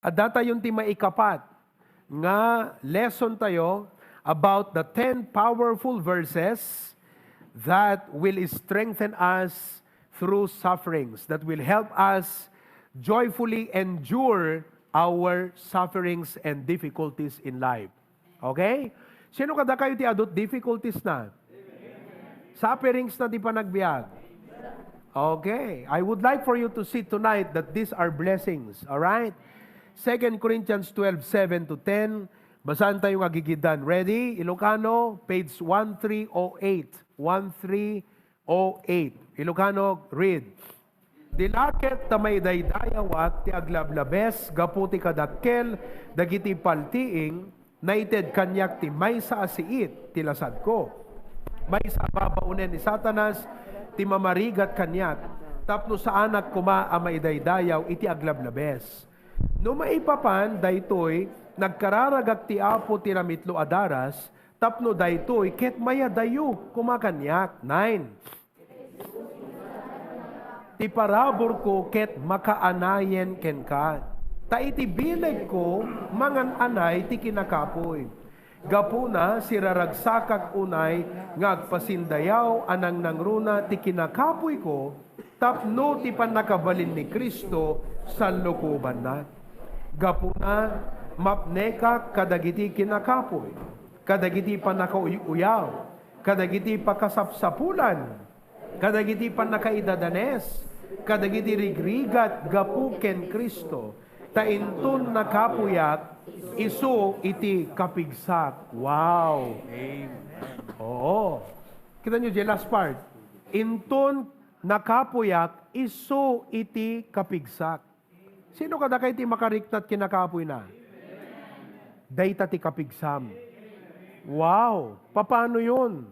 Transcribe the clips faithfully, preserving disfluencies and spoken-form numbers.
Adda tayon ti maikapat nga lesson tayo about the ten powerful verses that will strengthen us through sufferings, that will help us joyfully endure our sufferings and difficulties in life. Okay? Sino kadakayo ti adu ti difficulties na? Sufferings na ti panagbiag. Okay. I would like for you to see tonight that these are blessings. All right? Second Corinthians twelve seven to ten. Basaan tayo nga gigiddan. Ready? Ilocano, page one three oh eight. One three oh eight. Ilocano, read. Di la ket ta maidaydayawak ti aglablabes gapu ti kadakkel dagiti paltiing, naited kaniak ti maysa a siit ti lasadko. Maysa a babaonen ni Satanas ti mamarigat kaniak, tapno saanak koma a maidaydayaw iti aglablabes. No maipapan daytoy, nagkararagak ti Apo ti namitlo a daras, tapno daytoy ket mayadayo koma kaniak. Nine. Ti paraburko ket makaanayen kenka. Ta iti bilegko, mangan-anay ti kinakapuy. Gapuna, siraragsakak unay nga agpasindayaw a nangnangruna ti kinakapuyko tapno ti pannakabalin ni Cristo sallukobannak. Gapuna, mapnekak kadagiti kinakapuy, kadagiti pannakauy-uyaw, kadagiti pakasapsapulan, kadagiti pannakaidadanes, kadagiti rigrigat gapu ken Cristo, ta inton nakapuyak, isu iti kapigsak. Wow! Amen. Oo. Kita nyo, the last part. Inton nakapuyak, isu iti kapigsak. Sino kadakay ti makariknat kinakapuyna? Dayta ti kapigsam. Wow! Paano yun?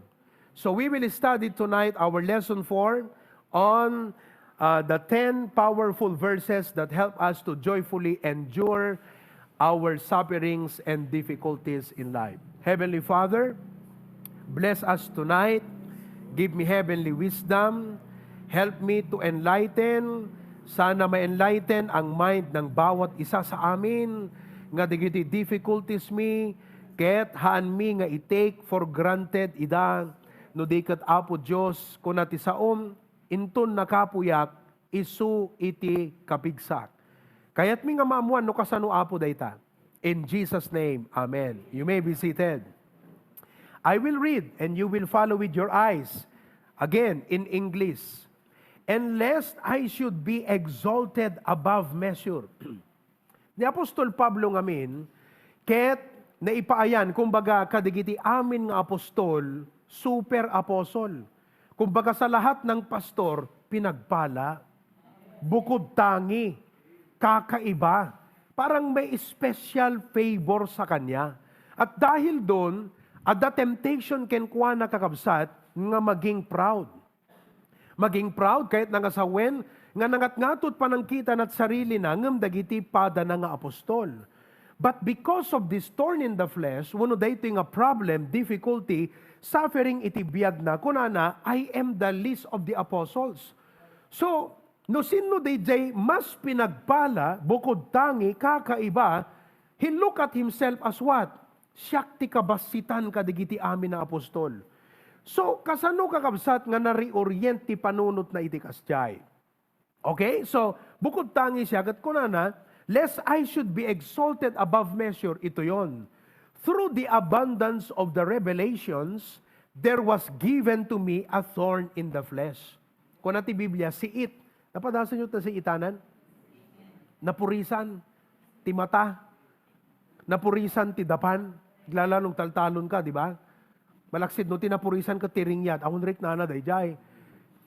So we will study tonight our lesson four on uh, the ten powerful verses that help us to joyfully endure our sufferings and difficulties in life. Heavenly Father, bless us tonight. Give me heavenly wisdom. Help me to enlighten. Sana ma-enlighten ang mind ng bawat isa sa amin nga dagiti difficulties mi, ket haan mi nga i-take for granted ida. No di ket, Apo Dios, kuna ti saom, inton nakapuyak, isu iti kapigsak. Kayatmi nga maammuan no kasano, Apo, dayta. In Jesus' name, amen. You may be seated. I will read and you will follow with your eyes. Again, in English. "And lest I should be exalted above measure." Ni apostol Pablo ngamin, ket naipaayan, kumbaga, kadagiti amin nga apostol, super apostle. Kumbaga, sa lahat ng pastor, pinagpala, bukod tangi, kakaiba. Parang may special favor sa kanya. At dahil doon, adda temptation kenkuana, kakabsat, nga maging proud. Maging proud, kayatna nga sawen nga nangatngato ti panangkitanat sarili na ngem dagiti padana nga apostol. But because of this thorn in the flesh, wenno daytoy nga problem, difficulty, suffering iti biagna, kunana, "I am the least of the apostles." So, no sinno daydiay mas pinagpala, bukod tangi, kakaiba, he look at himself as what? Siak ti kabassitan kadagiti amin a apostol. So, kasano, kakabsat, nga na-reorient ti panunotna iti kasdiay? Okay? So, bukod tangi siya, ket kunana, "Lest I should be exalted above measure," ito yon. "Through the abundance of the revelations, there was given to me a thorn in the flesh." Kuna ti Biblia, siit. Napadasan nyo ta siitanan? Napurisan ti mata. Napurisan ti dapan. Lalo no agtaltalon ka, di ba? Malaksid no ti napurisan ket ti ringyat. Awan riknana daydiay.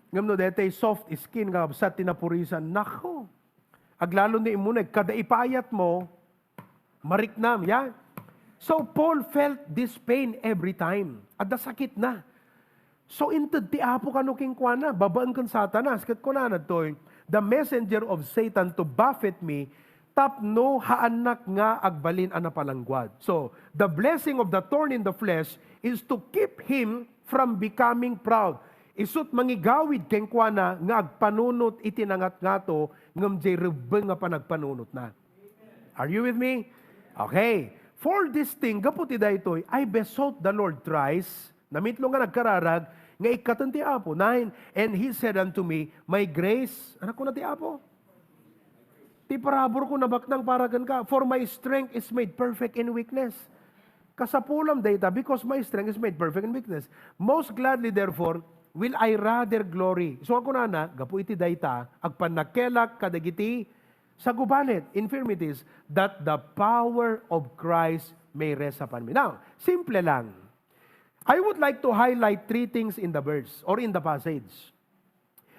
Ngem no daytoy soft skin nga kabsat ti napurisan, nako. Aglalo ni immune, kada ipayat mo, mariknam, ya? So, Paul felt this pain every time. Adda sakitna. So, inted ti Apo kano kenkuana, babaen ken Satanas, ket kunana ditoy, "The messenger of Satan to buffet me, tapno haannak nga agbalin a napalangguad." So, the blessing of the thorn in the flesh is to keep him from becoming proud. Isu't mangigawid kenkuana nga agpanunot iti nangatngato ngem diay rebbeng nga panagpanunotna. Are you with me? Okay. For this thing, gapu ti daytoy, I besought the Lord thrice, namitlo nga nagkararag, nga ikkaten ti Apo. Nine, and he said unto me, "My grace," ano kuna ti Apo? "Ti paraburko nabaknang para kenka, for my strength is made perfect in weakness." Kasapulam dayta, because my strength is made perfect in weakness. Most gladly, therefore, will I rather glory. So, ang kunana, gapu iti dayta, agpannakkelak kadagiti sagubalit, infirmities, that the power of Christ may rest upon me. Now, simple lang. I would like to highlight three things in the verse or in the passage.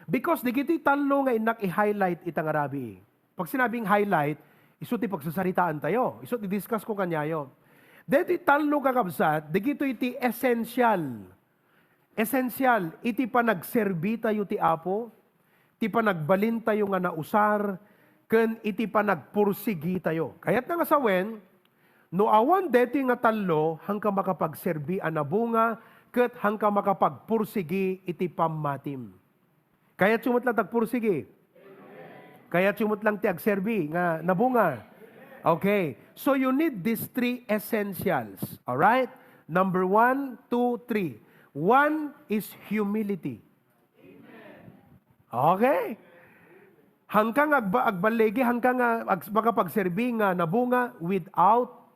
Because digitoy tallo nga innak i-highlight ita nga rabii. Pag sinabing highlight, isu ti pagsasaritaan tayo. Isu ti discuss ko kaniayo. Ditoy tallo, kakabsat, digitoy ti essential. Essential iti panagserbi tayo ti Apo, ti panagbalin tayo nga nausar, ken iti panagpursigi tayo. Kayatna nga sawen, no awan detoy nga tallo, haanka makapagserbi a nabunga, ket haanka makapagpursigi iti pammatim. Kayatyo met lang ti agpursigi? Kayatyo met lang ti agserbi nga nabunga? Okay. So you need these three essentials. All right? Number one, two, three. One is humility. Okay? Haanka nga agba-, agballigi, haanka nga ag-, makapagserbi nga nabunga without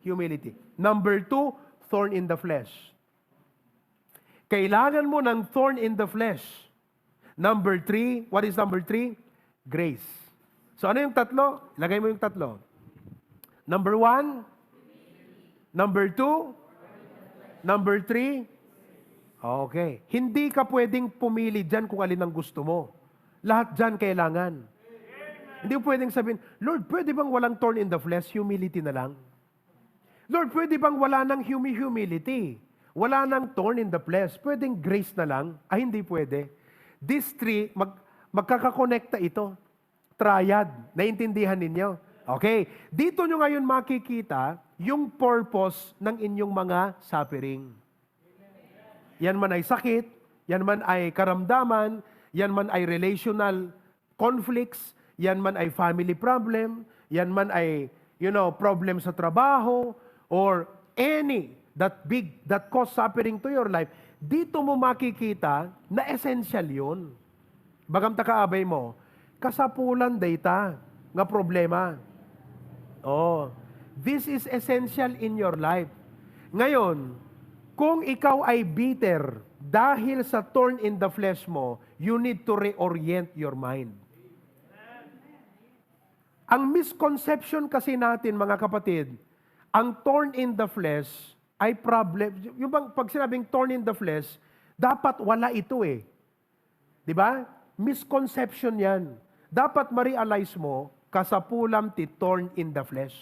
humility. Number two, thorn in the flesh. Kailangan mo ng thorn in the flesh. Number three, what is number three? Grace. So ano yung tatlo? Lagay mo yung tatlo. Number one, number two, number three. Okay. Hindi ka pwedeng pumili dyan kung alin ang gusto mo. Lahat dyan kailangan. Hindi mo pwedeng sabihin, "Lord, pwede bang walang thorn in the flesh? Humility na lang." Lord, pwede bang wala nang humi-, humility? Wala nang thorn in the flesh? Pwedeng grace na lang? Ay, hindi pwede. These three, mag-, magkakakonekta ito. Triad. Naintindihan ninyo? Okay. Dito nyo ngayon makikita yung purpose ng inyong mga suffering. Yan man ay sakit, yan man ay karamdaman, yan man ay relational conflicts, yan man ay family problem, yan man ay, you know, problem sa trabaho, or any that big, that cause suffering to your life, dito mo makikita na essential yun. Ibagam ta kaabay mo, kasapulan dayta nga problema. Oh, this is essential in your life. Ngayon, kung ikaw ay bitter dahil sa thorn in the flesh mo, you need to reorient your mind. Ang misconception kasi natin, mga kapatid, ang thorn in the flesh ay problem. Yung bang, pag sinabing thorn in the flesh, dapat wala ito eh. Di ba? Misconception yan. Dapat ma-realize mo, kasapulam ti thorn in the flesh.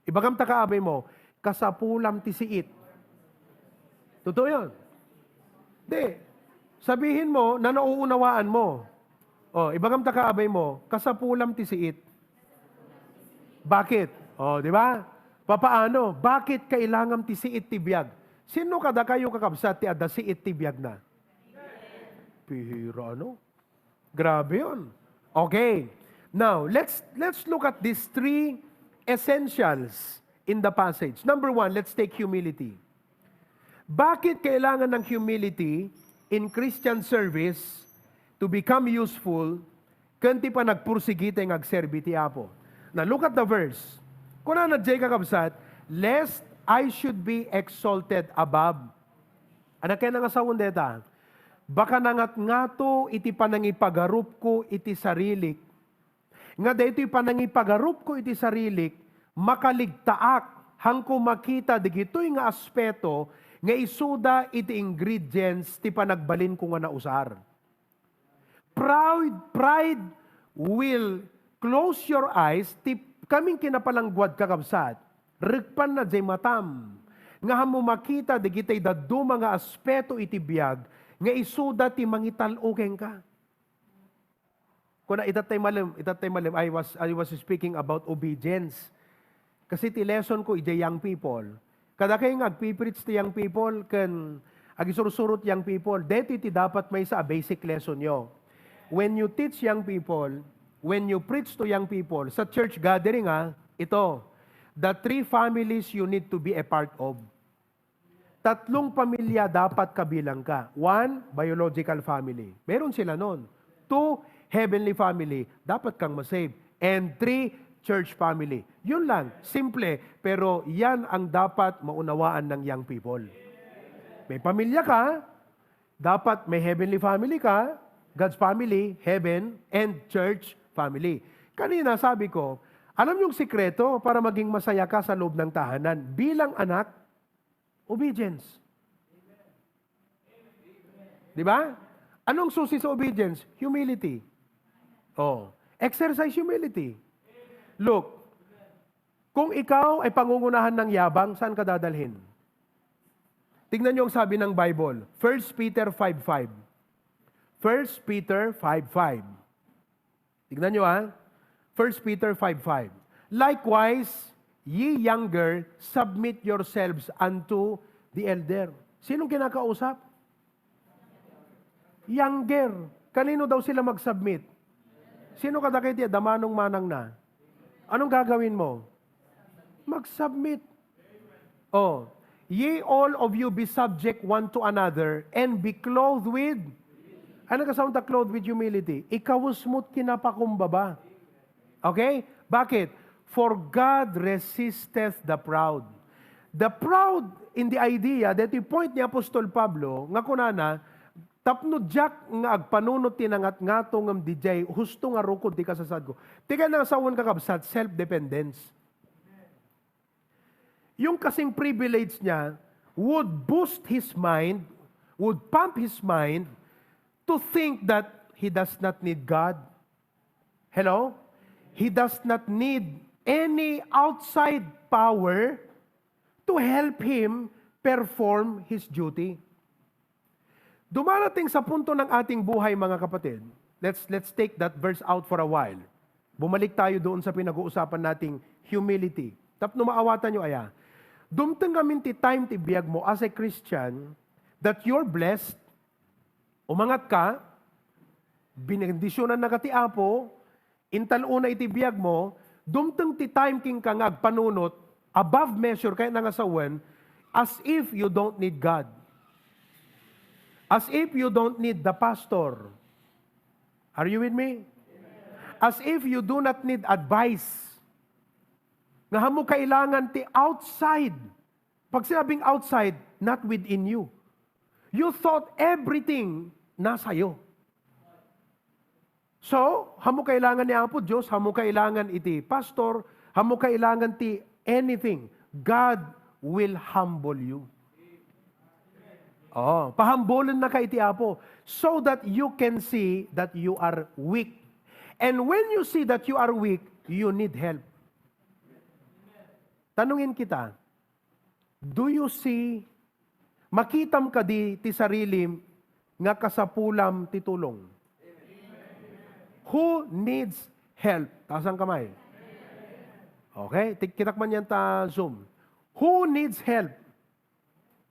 Ibagam ta kaabay mo, kasapulam ti siit. Totoo yun. Di, sabihin mo na nauunawaan mo. O, ibagam ta kaabay mo, kasapulam ti siit. Bakit? O, di ba? Papaano? Bakit kailangan ti siit ti biag? Sino kadakayo, kakabsat, ti adda siit ti biag na? Pihira, ano? Grabe yun. Okay. Now, let's, let's look at these three essentials in the passage. Number one, let's take humility. Bakit kailangan ng humility in Christian service to become useful ken ti panagpursigi ti nga agserbi ti Apo? Now, look at the verse. Kunana diay, kakabsat, "Lest I should be exalted above." Ano kaya nga sawen deta? Baka nangatngato iti panangipagarupko iti sarilik. Nga daytoy panangipagarupko iti sarilik, makaligtaak, haanko makita digitoy nga aspeto nga isuda iti ingredients ti panagbalinko nga nausar. Proud, pride will close your eyes. Ti kaming kinapalangguad, kakabsat, regpanna diay matam nga haanmo makita digitay dadduma nga aspeto iti biag nga isuda ti mangital-o kenka. Kuna, itattay malem, itattay malem, I was, I was speaking about obedience. Kasi ti lesson ko idiay young people. Kadakay nga agpipreach ti young people ken agisursurot young people, daytoy ti dapat maysa a basic lesson yo. When you teach young people, when you preach to young people, sa church gathering, ha, Ito, the three families you need to be a part of. Tatlong pamilya dapat kabilang ka. One, biological family. Meron sila nun. Two, heavenly family. Dapat kang masave. And three, church family. Yun lang. Simple. Pero yan ang dapat maunawaan ng young people. May pamilya ka, dapat may heavenly family ka, God's family, heaven, and church family. Kanina sabi ko, alam yung sikreto para maging masaya ka sa loob ng tahanan bilang anak? Obedience. Di ba? Anong susi sa obedience? Humility. Oh, exercise humility. Look, kung ikaw ay pangungunahan ng yabang, saan ka dadalhin? Tignan niyo ang sabi ng Bible. First Peter five five. First Peter five five. Tignan niyo, ha? First Peter five five. "Likewise, ye younger, submit yourselves unto the elder." Sinong kinakausap? Younger. Kanino daw sila mag-submit? Sino kadagiti adda manong manang na? Anong gagawin mo? Mag-submit. Oh, "Ye all of you be subject one to another and be clothed with," ano kasaon ta clothed with humility? Ikawesmo't kinapakumbaba. Okay? Bakit? "For God resisteth the proud." The proud in the idea that point ni Apostol Pablo, nga kunana, tapno diak nga agpanunot ti nangatngato ngem didiay husto nga rukod ti kasasaadko. Ti kayat nga sawen, kakabsat, self-dependence. Yung kasing privilege niya would boost his mind, would pump his mind to think that he does not need God. Hello? He does not need any outside power to help him perform his duty. Dumarating sa punto ng ating buhay, mga kapatid, let's, let's take that verse out for a while. Bumalik tayo doon sa pinag-uusapan nating humility. Tapno maawatan nyo aya. Dumteng amin ti time ti biag mo as a Christian that you're blessed, umangat ka, binendisyonan na ka ti Apo, intal-ona iti biag mo, dumteng ti time kenka nga agpanunot above measure, kayat nga sawen, as if you don't need God. As if you don't need the pastor. Are you with me? As if you do not need advice. Nga ammo kailangan ti outside. Pag sinabing outside, not within you. You thought everything nasayo. So, ammo kailangan ni Apo Dios, ammo kailangan iti pastor, ammo kailangan ti anything, God will humble you. Oh, pahambulennaka iti Apo so that you can see that you are weak. And when you see that you are weak, you need help. Tanungin kita, do you see, makitam kadi ti sarilim nga kasapulam ti tulong? Who needs help? Taas ang kamay. Okay? Ti-, kitak man yan ta Zoom. Who needs help?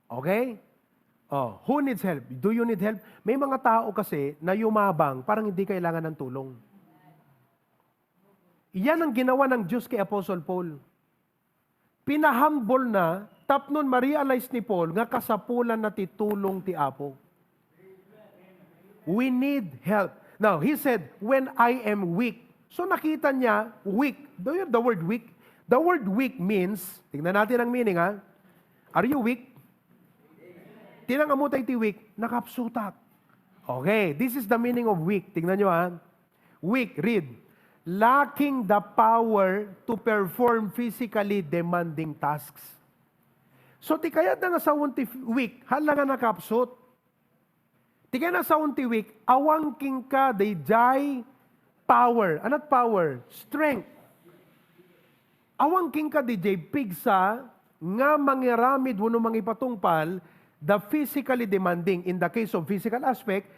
Okay? Oh, who needs help? Do you need help? May mga tao kasi na yumabang, parang hindi kailangan ng tulong. Yan ang ginawa ng Diyos kay Apostle Paul. Pinahambol na, tapnon ma-realize ni Paul nga kasapulan na ti tulong ti Apo. We need help. Now, he said, "When I am weak." So, nakita niya, weak. Do you have the word weak? The word weak means, tingnan natin ang meaning, ha? Are you weak? Tinang amutay ti weak, nakapsutak. Okay, this is the meaning of weak. Tingnan nyo, ha? Weak, read. Lacking the power to perform physically demanding tasks. So, ti kayat na nga sawen ti weak, hala nga nakapsut. Ti kayat na sawen ti weak, awan kenka dayjay power. Anat power? Strength. Awan kenka dayjay pigsa nga mangiramid wenno mangipatungpal the physically demanding. In the case of physical aspect,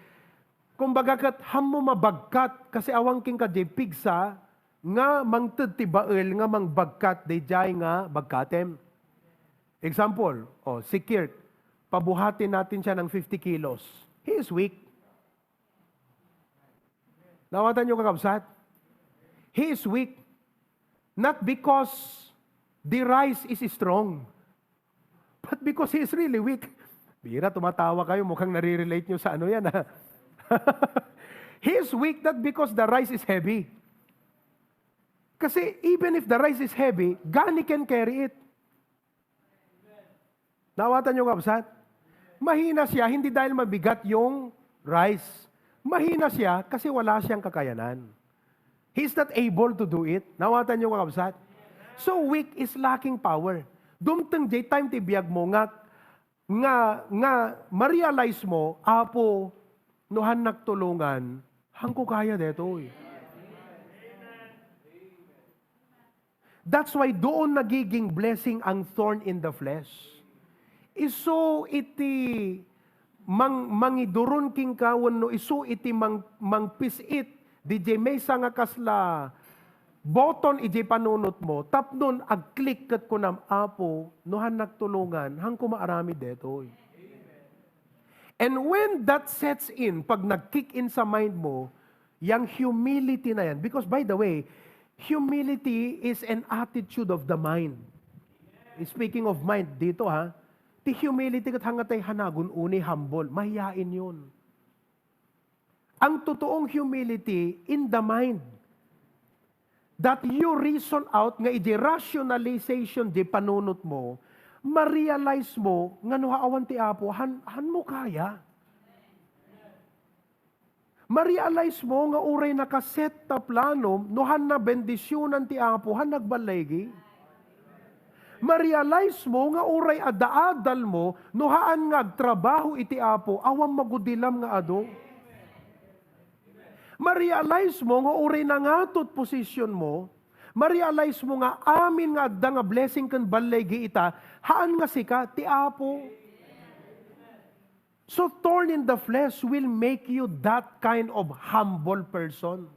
kumbaga, ket hammo mabagkat, kasi awan kenka dayjay pigsa nga mangted ti bael nga mangbagkat dayjay nga bagkatem. Example, oh, si Kirk, pabuhatin natin siya ng fifty kilos. He is weak. Naawatan niyo, kakabsat? He is weak. Not because the rice is strong, but because he is really weak. Bira, tumatawa kayo. Mukhang nare-relate nyo sa ano yan, ha? He is weak not because the rice is heavy. Kasi even if the rice is heavy, gani can carry it. Naawatan nyo, kabsat? Mahina siya, hindi dahil mabigat yung rice. Mahina siya kasi wala siyang kakayanan. He is not able to do it. Naawatan nyo, kabsat? So weak is lacking power. Dumteng jay time ti biag mo nga, nga, nga ma-realize mo, "Apo, no hannak tulongan, hanko kaya detoy." That's why doon nagiging blessing ang thorn in the flesh. Isu iti mang-, mangiduron kenka wenno isu iti mang-, mangpis-it didiay maysa nga kasla button idiay panunot mo, tapno ag-click ket kunam, "Apo, no hannak tulongan, hanko maaramid detoy." And when that sets in, pag nag-kick in sa mind mo, yang humility na yan. Because by the way, humility is an attitude of the mind. Speaking of mind dito ha, ti humility ket hangatay hanagun uni humble, mahiyain yun. Ang totoong humility in the mind. That you reason out nga iti rationalization di panunot mo, ma-realize mo nga no awan ti Apo, han, han mo kaya. Ma-realize mo nga uray nakaset ta plano, no han na bendisionan ti Apo, han nagballigi. Ma-realize mo nga uray adda adal mo, no haan nga agtrabaho iti Apo, awan magudilam nga adu. Ma-realize mo nga uray nangatot position mo, ma-realize mo nga amin nga adda nga blessing ken balligi ita, haan nga sika, ti Apo. So thorn in the flesh will make you that kind of humble person.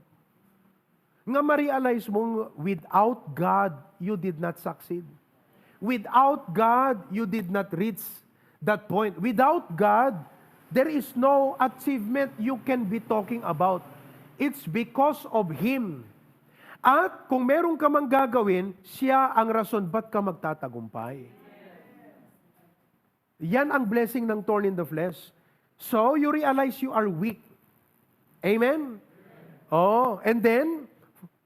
Nga ma-realize mo, without God, you did not succeed. Without God, you did not reach that point. Without God, there is no achievement you can be talking about. It's because of Him. At kung meron ka mang gagawin, siya ang rason ba't ka magtatagumpay. Yan ang blessing ng thorn in the flesh. So, you realize you are weak. Amen? Oh, and then,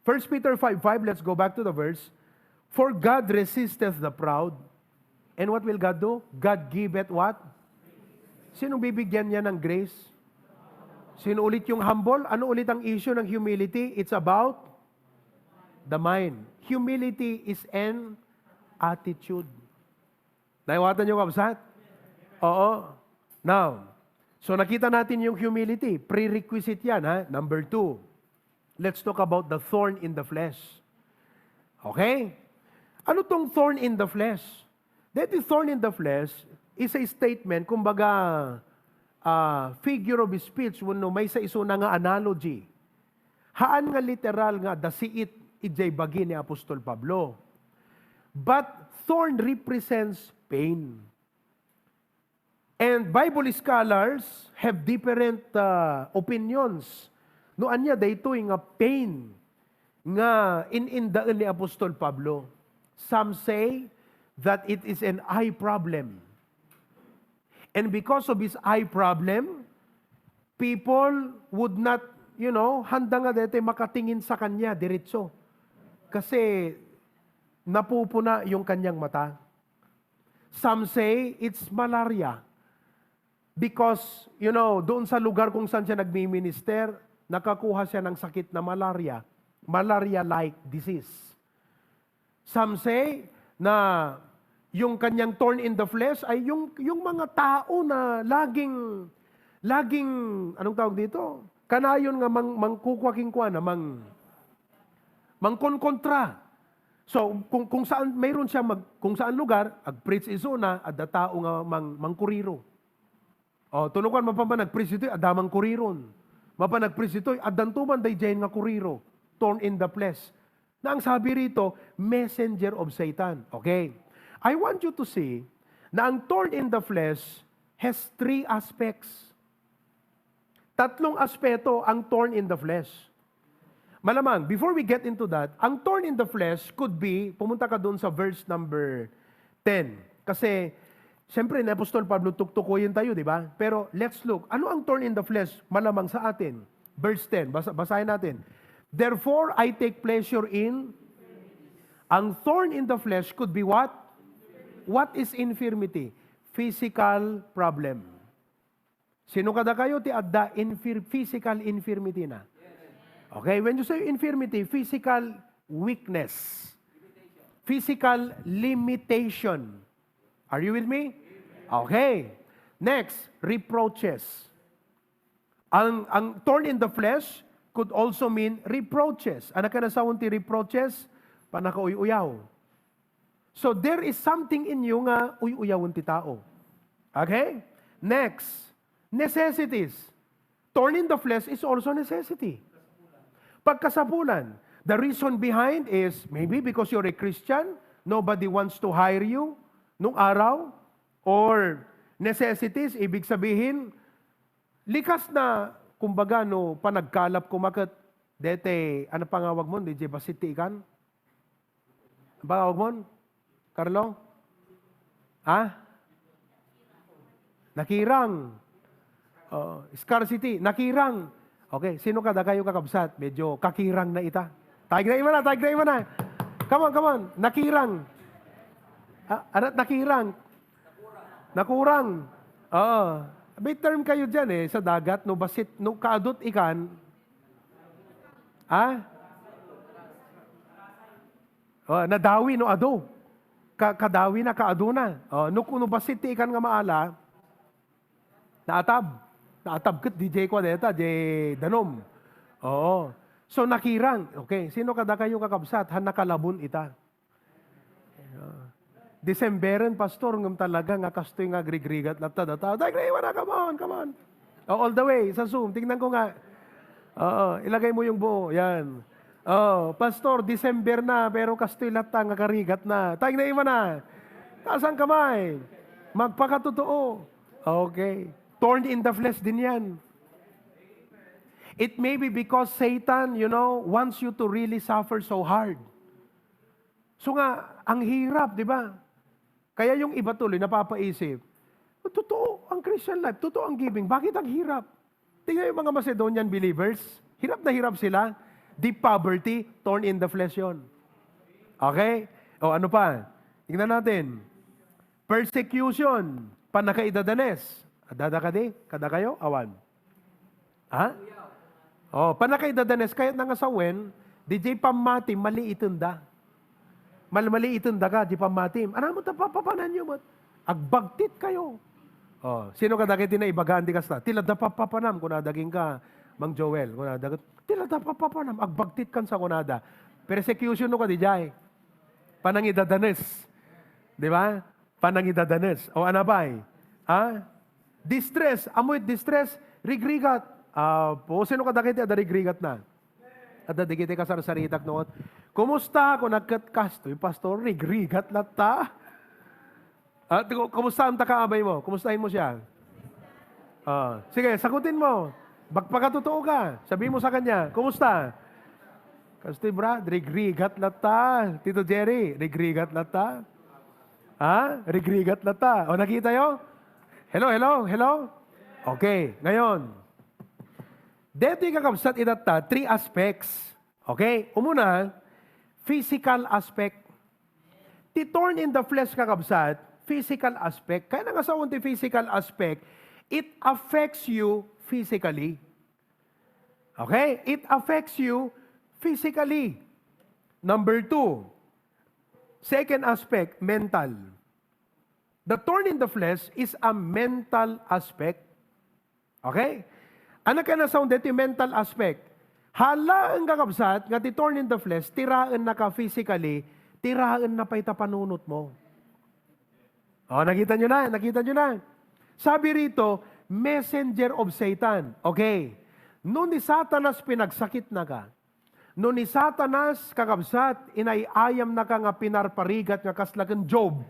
First Peter five five, let's go back to the verse. "For God resisteth the proud." And what will God do? God giveth what? Sino bibigyan niya ng grace? Sino ulit yung humble? Ano ulit ang issue ng humility? It's about the mind. Humility is an attitude. Naiwatan niyo, kabsat? Oo. Now, so nakita natin yung humility. Prerequisite yan, ha? Number two, let's talk about the thorn in the flesh. Okay? Ano tong thorn in the flesh? That is, thorn in the flesh is a statement, kumbaga, ah, figure of speech, wenno maysa isuna nga analogy. Haan nga literal nga adda siit idiay bagi ni Apostol Pablo. But thorn represents pain. And Bible scholars have different, ah, opinions no ania daytoy nga pain nga in-indaen ni Apostol Pablo. Some say that it is an eye problem. And because of his eye problem, people would not, you know, handa nga daytoy makatingin sa kanya diretso. Kasi napupuna yung kanyang mata. Some say it's malaria. Because, you know, doon sa lugar kung saan siya nagmi-minister, nakakuha siya ng sakit na malaria. Malaria-like disease. Some say na yung kanyang thorn in the flesh ay yung, yung mga tao na laging, laging, anong tawag dito? Kanayon nga mang-, mangkukwa kenkuana, mang-, mangkonkontra. So, kung, kung saan, mayroon siya mag-, kung saan lugar, ag-preach isuna, adda tao nga mang-, mangkuriro. O, tunukan, mapan nag-preach ditoy, adda mangkuriron. Mapan nag-preach ditoy, addanto man daydiay nga kuriro, thorn in the flesh. Na ang sabi rito, messenger of Satan. Okay. I want you to see na ang thorn in the flesh has three aspects. Tatlong aspeto ang thorn in the flesh. Malamang, before we get into that, ang thorn in the flesh could be, pumunta ka doon sa verse number ten. Kasi, siyempre, ni Apostol Pablo, tuktukuyin tayo, di ba? Pero, let's look. Ano ang thorn in the flesh? Malamang sa atin. Verse ten, basa, basahin natin. "Therefore, I take pleasure in," ang thorn in the flesh could be what? What is infirmity? Physical problem. Sino kadakayo ti adda infir-, physical infirmity na? Okay, when you say infirmity, physical weakness, physical limitation. Are you with me? Okay. Next, reproaches. Ang, ang thorn in the flesh could also mean reproaches. Ano kanasaon ti reproaches? Panakauy-uyaw. So, there is something in you nga uy-uyawen ti tao. Okay? Next, necessities. Thorn in the flesh is also necessity. Pagkasapulan. The reason behind is maybe because you're a Christian, nobody wants to hire you nung araw, or necessities, ibig sabihin, likas na, kumbaga, no, panagkalap ko maket, dete, ano pangawag mo, di jay basit ti ikan? Ang pangawag mo? Carlo? Ha? Nakirang. Oh, scarcity. Nakirang. Okay, sino kadakayo, kakabsat? Medyo kakirang na ita. Tagna imana, tagna imana. Come on, come on. Nakirang. Ah, arat nakirang. Nakurang. Oo. May term kayo dyan eh, sa dagat, no basit, no kaadut ikan. Ha? Oh, nadawi no adu. Ka-, kadawi na, kaadu na. Oh, no, no basit ti ikan nga maala, naatab. Naatab ket di jay kua deta, jay danum. Oo. So, nakirang. Okay, sino kadakayo, kakabsat? Han nakalabon ita. Ah. Decemberen, Pastor, ngem talaga nga kastoy nga agrigrigat latta data. Dagriwan na, come on, come on. Oh, all the way, sa Zoom. Tingnan ko nga. Oo, ilagay mo yung buo. Yan. Oh, Pastor, December na, pero kastoy latta nga karigat na. Tayong naiman na. Taas ang kamay. Magpakatotoo. Okay. Thorn in the flesh din yan. It may be because Satan, you know, wants you to really suffer so hard. So nga, ang hirap, di ba? Kaya yung iba tuloy napapaisip, totoo ang Christian life, totoo ang giving. Bakit ang hirap? Tingnan yung mga Macedonian believers. Hirap na hirap sila. Deep poverty, thorn in the flesh yon. Okay? O ano pa? Tingnan natin. Persecution, panakaidadanes. Adda kadi? Kada kayo? Awan. Ha? Oh, panakaidadanes, kayat na nga sawen, di jay pammati, maliitenda. Mal-, maliitenda ka, di pammati. Ano mo, tapapapananyo mo? Agbagtit kayo. Oh, sino kadagiti naibagaan ti kasta? Tila da papapanam, kunada king ka, Mang Joel, kunada, tila da papapanam, agbagtit kan sa kunada. Persecution no ka, di jay. Panangidadanes. Di ba? Panangidadanes. O, ano pay? Ha? Distress. Amoy distress. Rigrigat. Ah, po, sino kadagiti adda rigrigat na? Adda digiti kasarsaritak no? Kumusta? Kung nagkatkasto, yung pastor, rigrigat latta. At ku-, kumusta ang takaabay mo? Kumustahin mo siya? Ah, sige, sagutin mo. Magpakatotoo ka. Sabi mo sa kanya, "Kumusta?" Kastoy, bra, rigrigat latta. Tito Jerry, rigrigat latta. Ha? Rigrigat latta. O, nakita yo? Hello, hello, hello? Okay, ngayon. Detoy kakabsat itatta, three aspects. Okay? Umuna, physical aspect. Ti thorn in the flesh, kakabsat, physical aspect. Kaya nga sa ti physical aspect, it affects you physically. Okay? It affects you physically. Number two, second aspect, mental. The thorn in the flesh is a mental aspect. Okay? Ano kaya nasaon dito yung mental aspect? Hala, ang kakabsat, nga ti thorn in the flesh, tiraen na ka physically, tiraen na pay ta panunot mo. O, nakita nyo na, nakita nyo na. Sabi rito, messenger of Satan. Okay. No ni Satanas pinagsakit na ka, no ni Satanas, kakabsat, inay-ayam na ka nga pinarparigat nga kasla ken Job.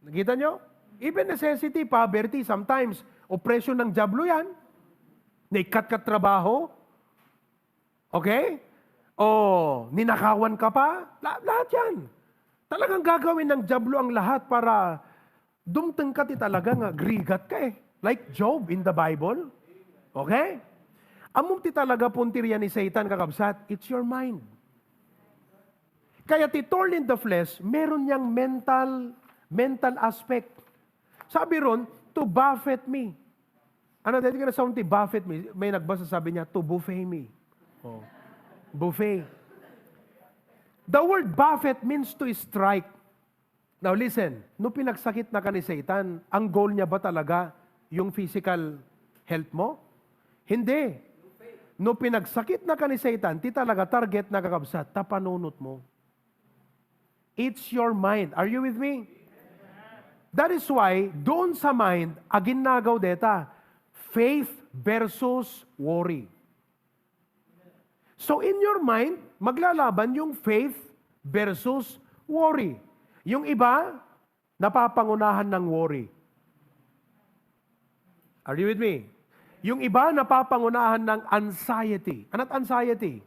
Nakita nyo? Even necessity, poverty, sometimes, opresyon ng Diablo yan. Naikkat ka trabaho. Okay? O ninakawan ka pa? La-, lahat yan. Talagang gagawin ng Diablo ang lahat para dumteng ka ti talaga nga agrigat ka eh. Like Job in the Bible. Okay? Ammom ti talaga puntirya ni Satan, kakabsat, it's your mind. Kaya ti thorn in the flesh, meron niyang mental, mental aspect. Sabi ron, "To buffet me." Ano, dati ka na sound ti buffet me? May nagbasa, sabi niya, "To buffet me." Oh. Buffet. The word buffet means to strike. Now listen, no pinagsakit na ka ni Satan, ang goal niya ba talaga yung physical health mo? Hindi. No pinagsakit na ka ni Satan, ti talaga target na, kakabsat, ta panunot mo. It's your mind. Are you with me? That is why, doon sa mind, aginnagaw deta, faith versus worry. So in your mind, maglalaban yung faith versus worry. Yung iba, napapangunahan ng worry. Are you with me? Yung iba, napapangunahan ng anxiety. Anat anxiety?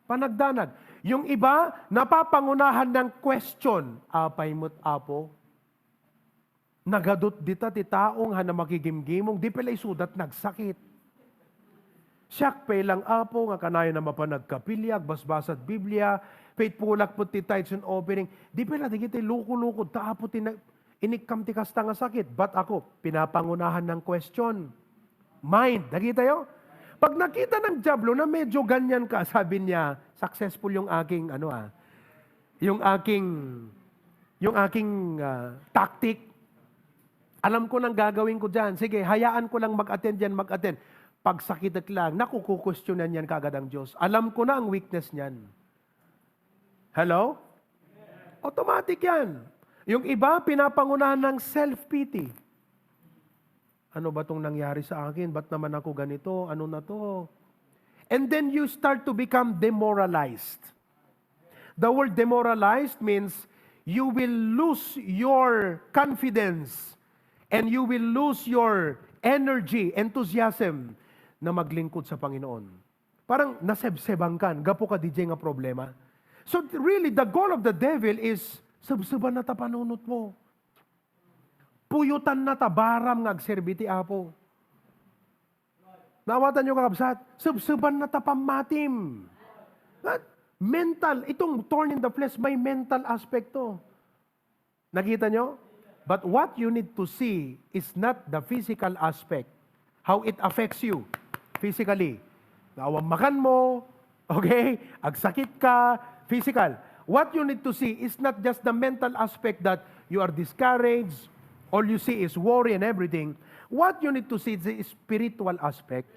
Panagdanag. Yung iba, napapangunahan ng question. "Apay met, Apo? Nagadut dita ti taong hana makigimgimong, di pay la isudat nagsakit. Siak pay lang, Apo, nga kanayon a mapan agkapilya, agbasbasad Biblia, faithfulak met ti tithes and offering. Di pay la dagiti luko-luko, ta, Apo, ti na-, inikkam ti kasta nga sakit." But ako, pinapangunahan ng question. Mind, nakita yo? Pag nakita ng Diablo na medyo ganyan ka, sabi niya, "Successful yung aking, ano ah, yung aking, yung aking ah, tactic. Alam ko nang gagawin ko dyan. Sige, hayaan ko lang mag-attend yan, mag-attend. Pagsakitek lang, naku, kukwestiyonan yan kaagad ang Diyos. Alam ko na ang weakness niyan." Hello? Automatic yan. Yung iba, pinapangunahan ng self-pity. "Ano ba tong nangyari sa akin? Ba't naman ako ganito? Ano na to?" And then you start to become demoralized. The word demoralized means you will lose your confidence and you will lose your energy, enthusiasm na maglingkod sa Panginoon. Parang nasebseban ka, gapu ka D J nga problema. So really, the goal of the devil is sebseban na ta panunot mo. Puyutan na ta baram nga agserbi ti Apo. Naawatan niyo, kakabsat? Sebseban na ta pammatim. At mental, itong thorn in the flesh, may mental aspect to. Nakita nyo? But what you need to see is not the physical aspect, how it affects you physically. Nga awan makan mo, okay? Agsakit ka, physical. What you need to see is not just the mental aspect that you are discouraged, all you see is worry and everything. What you need to see is the spiritual aspect.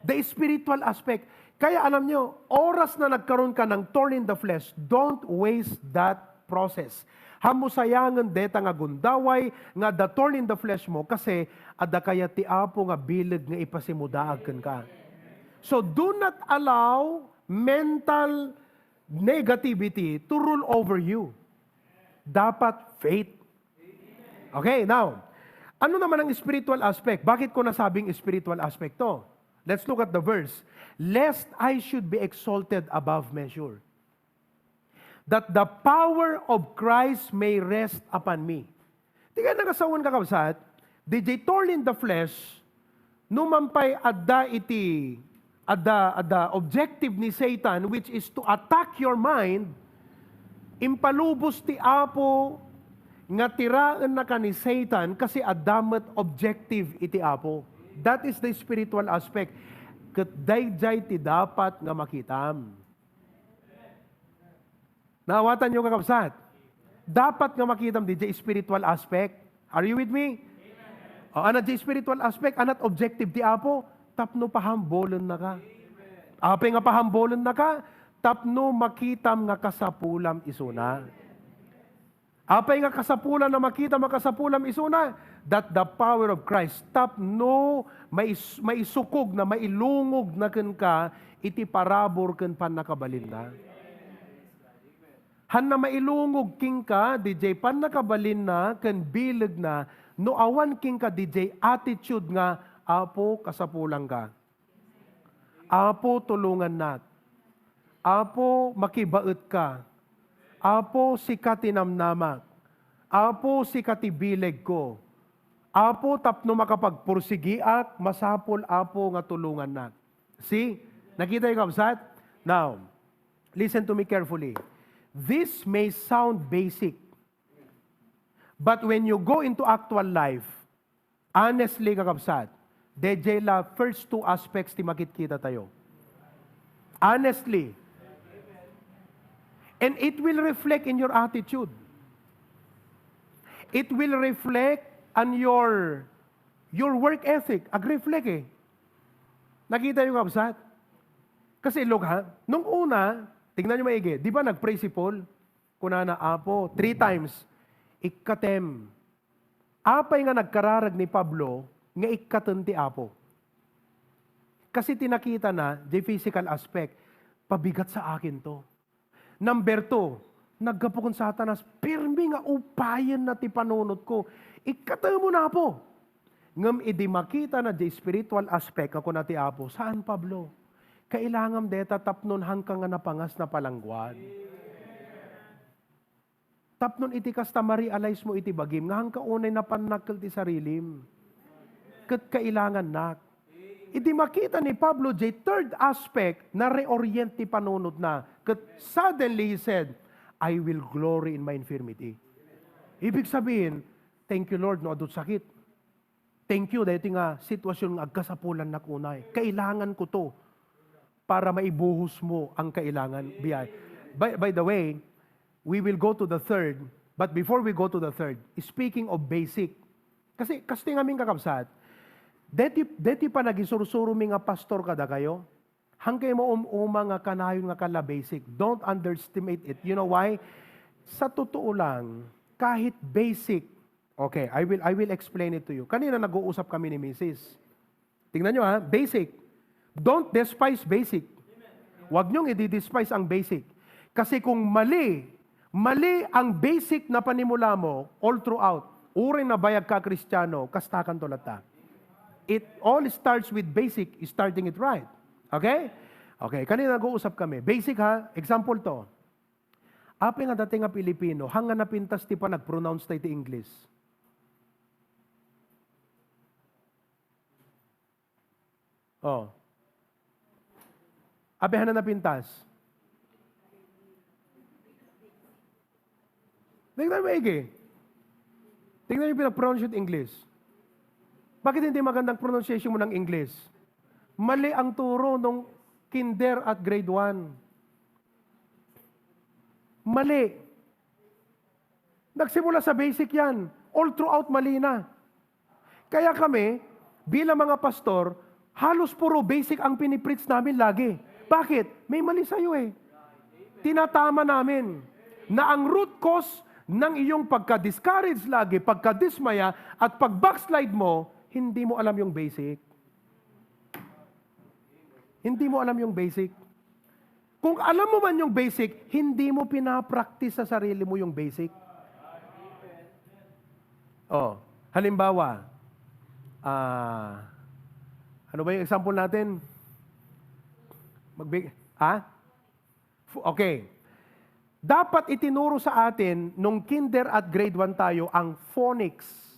The spiritual aspect. Kaya alam nyo, oras na nagkaroon ka ng thorn in the flesh, don't waste that process. Hamusayangen deta nga gundaway nga adda thorn in the flesh mo, kasi adda kayat ti Apo nga bileg nga ipasimudaag kenka. So do not allow mental negativity to rule over you. Dapat faith. Okay, now, ano naman ang spiritual aspect? Bakit ko nasabing spiritual aspect to? Let's look at the verse. "Lest I should be exalted above measure, that the power of Christ may rest upon me." Ti kayat nga sawen, kakabsat, D J, thorn in the flesh, no man pay adda iti, adda, adda objective ni Satan, which is to attack your mind, impalubos ti Apo nga tiraennaka ni Satan kasi adda met objective iti Apo. That is the spiritual aspect. Ket daydiay ti dapat nga makitam. Naawatan niyo, kakabsat? Dapat nga makitam di jay spiritual aspect. Are you with me? O, anat jay spiritual aspect, anat objective ti Apo, tapno pahambulennaka. Apay nga pahambulennaka, tapno makitam nga kasapulam isuna. Apay nga kasapulan a makitam a kasapulam isuna, that the power of Christ, tapno mais-, maisukogna, mailungogna kenka iti parabur ken pannakabalinna. Hanna mailungog kenka di jay pannakabalinna ken bilegna no awan kenka di jay attitude nga, "Apo, kasapulanka." Apo, tulungannak. Apo, makibaetka. Apo, sika ti namnamak. Apo, sika ti bilegko. Apo, tapno makapagpursigiak, masapul, Apo, nga tulongannak. See? Nakita niyo, kabsat? Now, listen to me carefully. This may sound basic, but when you go into actual life, honestly, kakabsat, D J la first two aspects ti makitkita tayo. Honestly. And it will reflect in your attitude. It will reflect on your, your work ethic. Ag-reflect eh. Nakita niyo, kabsat? Kasi look ha, nung una, tingnan niyo maigi, di ba nag-pray si Paul? Kunana, "Apo," three times, "Ikkatem." Apay nga nagkararag ni Pablo nga ikkaten ti Apo? Kasi ti nakitana, the physical aspect, "Pabigat sa akin to." Number two, naggapu ken Satanas, pirmi nga upayenna ti panunotko. "Ikkatemon, Apo." Ngem idi makitana di spiritual aspect nga kuna ti Apo, "Saan, Pablo? Kailangam deta tapno haanka nga napangas, napalangguad. Tapno iti kasta, ma-realize mo iti bagim nga haanka unay napannakkel ti sarilim. Ket kailangannak." Idi makita ni Pablo jay third aspect, na-reorient ti panunotna. Ket suddenly he said, "I will glory in my infirmity." Ibig sabihin, "Thank you, Lord, no adut sakit. Thank you, daytoy nga sitwasyon nga agkasapulannak unay. Kailangan ko to para maibuhos mo ang kailangan." Biyay. By, by the way, we will go to the third, but before we go to the third, speaking of basic, kasi, kastoy ngamin, kakabsat, deti, deti panagisursuro mi nga pastor kadakayo, haankayo maum-uma nga kanayon nga kala basic. Don't underestimate it. You know why? Sa totoo lang, kahit basic, okay, I will, I will explain it to you. Kanina nag-uusap kami ni misis. Tingnan nyo ha, basic. Don't despise basic. Huwag niyong i-despise ang basic. Kasi kung mali, mali ang basic na panimula mo all throughout, uray nabayag ka Kristiyano, kastakan to latta. It all starts with basic, starting it right. Okay? Okay, kanina nag-uusap kami. Basic ha, example to. Apay nga dati nga Pilipino, haan nga napintas ti panag-pronounce tayo ti English? Oh. Apay haan nga napintas? Tingnan mo, Iggy. Tingnan yung pinag-pronounce yung English. Bakit hindi magandang pronunciation mo ng English? Mali ang turo nung kinder at grade one. Mali. Nagsimula sa basic yan. All throughout, mali na. Kaya kami, bilang mga pastor, halos puro basic ang pinipreach namin lagi. Bakit? May mali sa'yo eh. Tinatama namin na ang root cause ng iyong pagka-discourage lagi, pagkadismaya, at pag-backslide mo, hindi mo alam yung basic. Hindi mo alam yung basic. Kung alam mo man yung basic, hindi mo pinapractice sa sarili mo yung basic. Oh, halimbawa, ah, ano ba yung example natin? Magbi-, ha? F-, okay. Dapat itinuro sa atin nung kinder at grade one tayo ang phonics.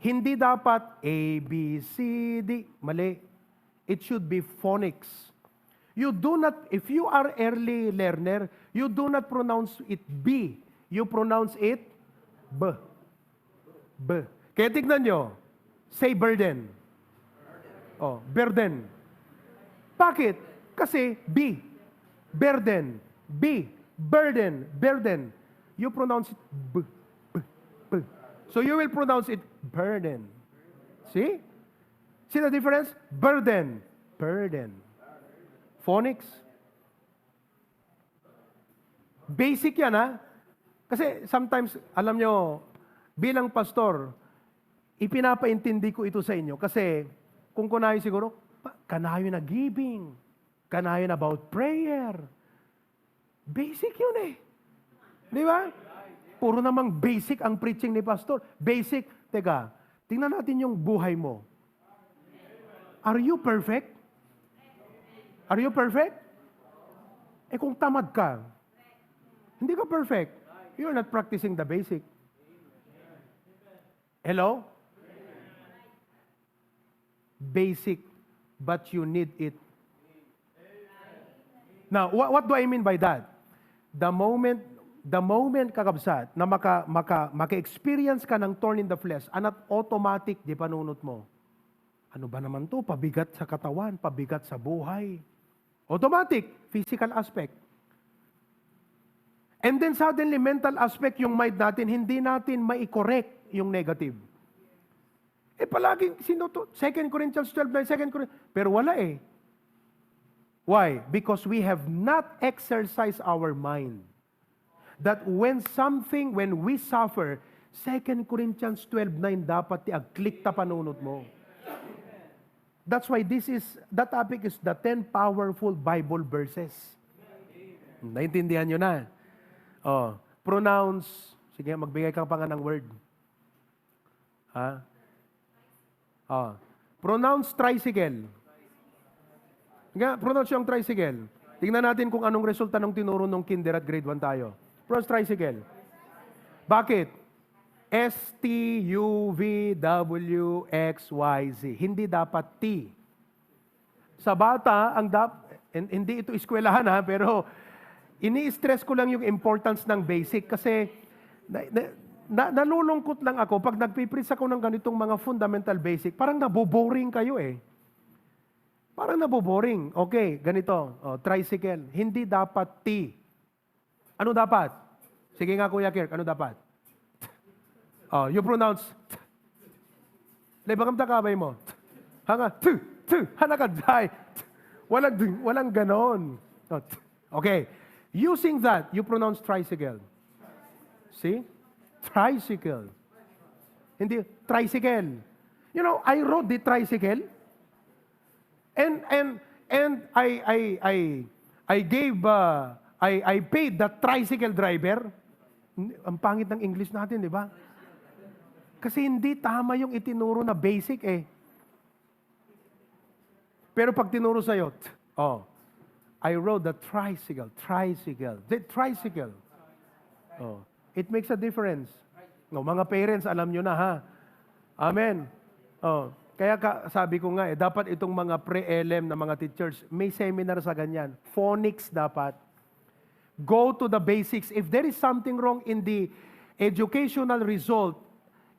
Hindi dapat A, B, C, D. Mali. It should be phonics. You do not, if you are early learner, you do not pronounce it B. You pronounce it B. B. Kaya tignan nyo, say burden. Oh, burden. Bakit? Kasi B. Burden. B. Burden. Burden. You pronounce it B, B, B. So you will pronounce it burden. See? See the difference? Burden. Burden. Phonics. Basic yan, ha? Kasi sometimes, alam nyo, bilang pastor, ipinapaintindi ko ito sa inyo. Kasi, kung kunayo siguro, pa-, kanayo na giving, kanayo na about prayer. Basic yun eh. Di ba? Puro namang basic ang preaching ni pastor. Basic. Teka, tingnan natin yung buhay mo. Are you perfect? Are you perfect? Eh, kung tamad ka, hindi ka perfect. You're not practicing the basic. Hello? Basic, but you need it. Now, wha-, what do I mean by that? The moment, the moment, kakabsat, na maka-, maka-, maka-experience ka ng thorn in the flesh, anat automatic di panunot mo. Ano ba naman 'to? Pabigat sa katawan, pabigat sa buhay. Automatic, physical aspect. And then suddenly, mental aspect yung mind natin, hindi natin mai-correct yung negative. Eh, palaging, sino to? Second Corinthians twelve nine, Second Corinthians, pero wala eh. Why? Because we have not exercised our mind. That when something, when we suffer, Second Corinthians twelve nine dapat ti ag-click ta panunot mo. That's why this is, the topic is the ten powerful Bible verses. Naintindihan nyo na? Oh, pronounce. Sige, magbigay ka pa nga ng word. Ha? Oh. Pronounce tricycle. Nga, pronounce yung tricycle. Tingnan natin kung anong resulta ng tinuro nung kinder at grade one tayo. Pronounce tricycle. Bakit? S T U V W X Y Z. Hindi dapat T. Sa bata, ang dap-, hin-, hindi ito eskwelahan ha, pero ini-stress ko lang yung importance ng basic kasi na, na, na, nalulungkot lang ako pag nagpipreach ako ng ganitong mga fundamental basic. Parang naboboring kayo eh. Parang naboboring. Okay, ganito. Oh, tricycle. Hindi dapat T. Ano dapat? Sige nga, Kuya Kirk, ano dapat? Oh, you pronounce. Laibagam ta kabay mo. Hanga, tu, tu, hanaka, jay. Walang, walang ganon. Oh, t-, okay. Using that, you pronounce tricycle. See? Tricycle. Hindi, tricycle. You know, I rode the tricycle. And, and, and I, I, I, I gave, uh, I, I paid the tricycle driver. Ang pangit ng English natin, di ba? Kasi hindi tama yung itinuro na basic eh. Pero pag tinuro sa'yo, t-, oh, I rode the tricycle, tricycle, the tricycle. Oh, it makes a difference. No, mga parents, alam nyo na ha. Amen. Oh, kaya ka, sabi ko nga eh, dapat itong mga pre-L M na mga teachers, may seminar sa ganyan. Phonics dapat. Go to the basics. If there is something wrong in the educational result,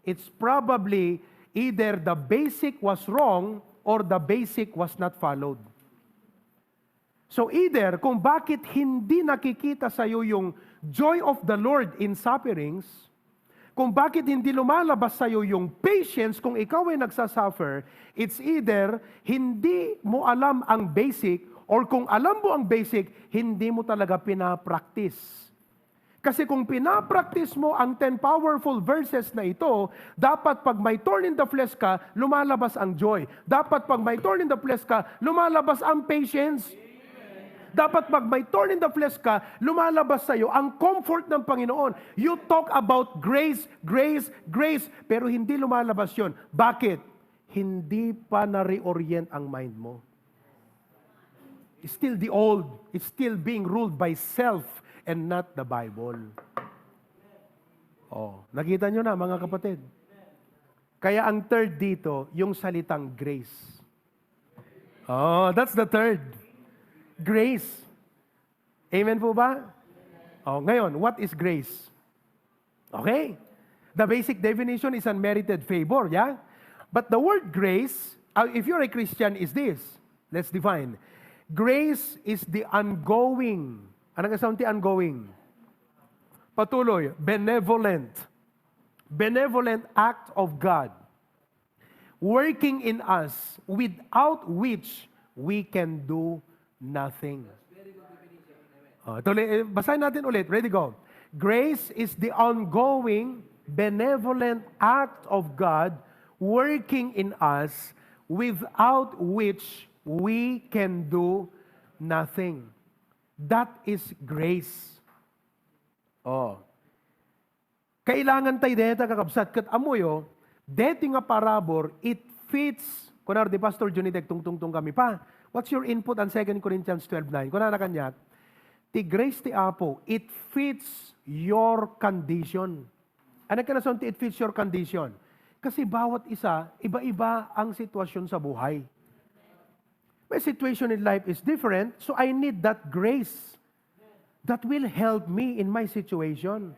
it's probably either the basic was wrong or the basic was not followed. So either kung bakit hindi nakikita sa'yo yung joy of the Lord in sufferings, kung bakit hindi lumalabas sa'yo yung patience kung ikaw ay nagsasuffer, it's either hindi mo alam ang basic or kung alam mo ang basic, hindi mo talaga pinapractice. Kasi kung pinapractice mo ang ten powerful verses na ito, dapat pag may thorn in the flesh ka, lumalabas ang joy. Dapat pag may thorn in the flesh ka, lumalabas ang patience. Dapat pag may thorn in the flesh ka, lumalabas sa'yo ang comfort ng Panginoon. You talk about grace, grace, grace, pero hindi lumalabas yon. Bakit? Hindi pa na-reorient ang mind mo. It's still the old. It's still being ruled by self and not the Bible. Oh, nakita nyo na, mga kapatid. Kaya ang third dito, yung salitang grace. Oh, that's the third. Grace. Amen po ba? Oh, ngayon, what is grace? Okay? The basic definition is unmerited favor, yeah? But the word grace, uh, if you're a Christian, is this. Let's define. Grace is the ongoing. Anong sound ti ongoing? Patuloy. Benevolent. Benevolent act of God working in us, without which we can do nothing. Oh, tuloy, eh, basahin natin ulit. Ready, go. Grace is the ongoing, benevolent act of God working in us, without which we can do nothing. That is grace. Oh. Kailangan tayo deta, kakabsat, ket ammoyo, deti nga parabur, it fits, kunar di Pastor Johnny, dek tungtungtong kami pa, What's your input on Second Corinthians twelve nine? Kunana kaniak, ti grace ti Apo, it fits your condition. Ania ti nasaon ti it fits your condition? Kasi bawat isa, iba-iba ang sitwasyon sa buhay. My situation in life is different, so I need that grace that will help me in my situation.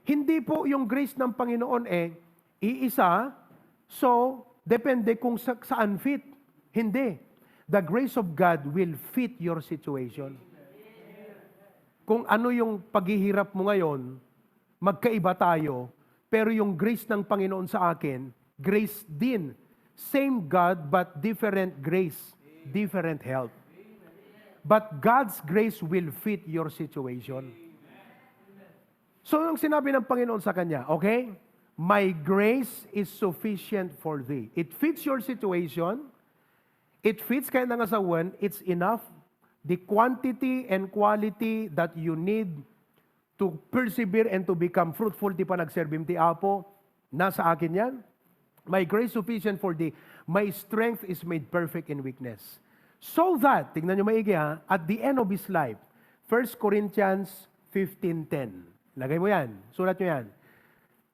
Hindi po yung grace ng Panginoon eh, iisa, so depende kung sa, saan fit. Hindi. The grace of God will fit your situation. Kung ano yung paghihirap mo ngayon, magkaiba tayo, pero yung grace ng Panginoon sa akin, grace din. Same God, but different grace, different help. But God's grace will fit your situation. So, yung sinabi ng Panginoon sa kanya, okay? "My grace is sufficient for thee." It fits your situation. It fits, kaya nga sa when, it's enough. The quantity and quality that you need to persevere and to become fruitful ti panagserbim ti Apo, nasa akin yan. "My grace sufficient for thee. My strength is made perfect in weakness." So that, tingnan nyo maigi ha, at the end of his life, First Corinthians fifteen ten. Lagay mo yan. Sulat nyo yan.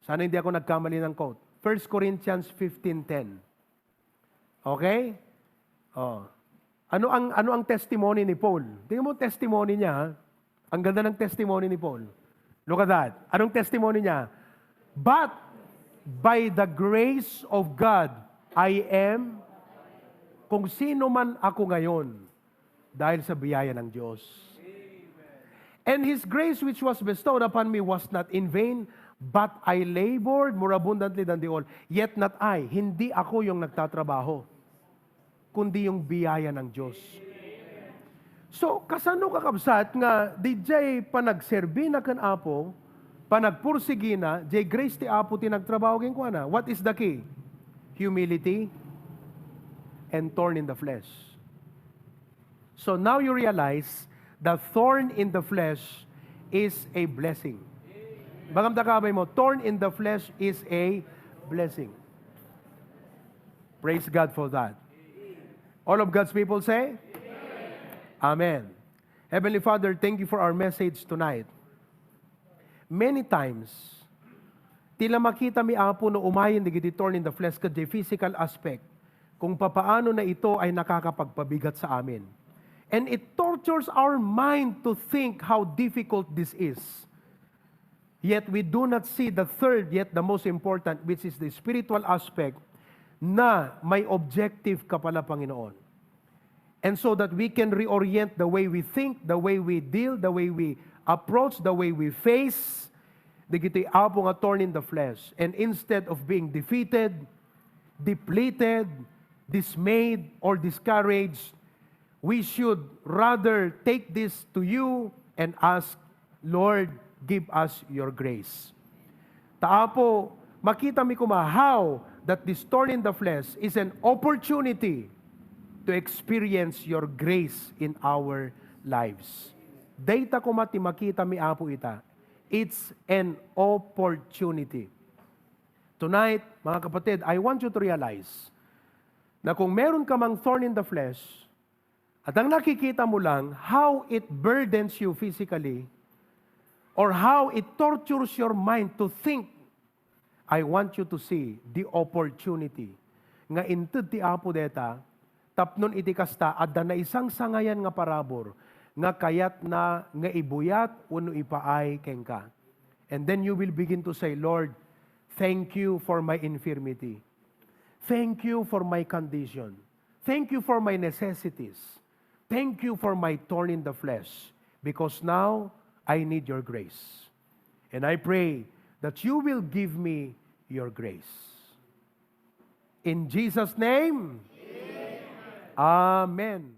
Sana hindi ako nagkamali ng quote. First Corinthians fifteen ten. Okay? Oh. Ano ang, ano ang testimony ni Paul? Tingnan mo ang testimony niya, ha? Ang ganda ng testimony ni Paul. Look at that. Anong testimony niya? "But by the grace of God, I am kung sino man ako ngayon dahil sa biyaya ng Diyos." "And His grace which was bestowed upon me was not in vain, but I labored more abundantly than they all. Yet not I," hindi ako yung nagtatrabaho, kundi yung biyaya ng Diyos. So, kasano, kakabsat, nga diay panagserbina ken Apo, panagpursigina, diay grace ti Apo ti nagtrabaho kenkuana? What is the key? Humility and thorn in the flesh. So now you realize that thorn in the flesh is a blessing. Bakamta kabay mo, thorn in the flesh is a blessing. Praise God for that. All of God's people say, Amen. Heavenly Father, thank you for our message tonight. Many times, ti la makita mi, Apo, no umayen dagiti thorn in the flesh ket diay physical aspect, kung papaano na ito ay nakakapagpabigat sa amin. And it tortures our mind to think how difficult this is. Yet we do not see the third, yet the most important, which is the spiritual aspect, na may objective ka pala, Panginoon. And so that we can reorient the way we think, the way we deal, the way we approach, the way we face dagiti, Apo, nga thorn in the flesh. And instead of being defeated, depleted, dismayed, or discouraged, we should rather take this to you and ask, "Lord, give us your grace." Ta, Apo, makita mi koma how that this thorn in the flesh is an opportunity to experience your grace in our lives. Dayta koma ti makita mi, Apo, ita. It's an opportunity. Tonight, mga kapatid, I want you to realize na kung meron ka mang thorn in the flesh, at ang nakikita mo lang, how it burdens you physically, or how it tortures your mind to think, I want you to see the opportunity nga inted ti Apo deta, tapno iti kasta, adda naisangsangayan nga parabur nga kayatna nga ibuyat wenno ipaay kenka. And then you will begin to say, "Lord, thank you for my infirmity. Thank you for my condition. Thank you for my necessities. Thank you for my thorn in the flesh, because now I need your grace. And I pray that you will give me your grace." In Jesus' name, Amen.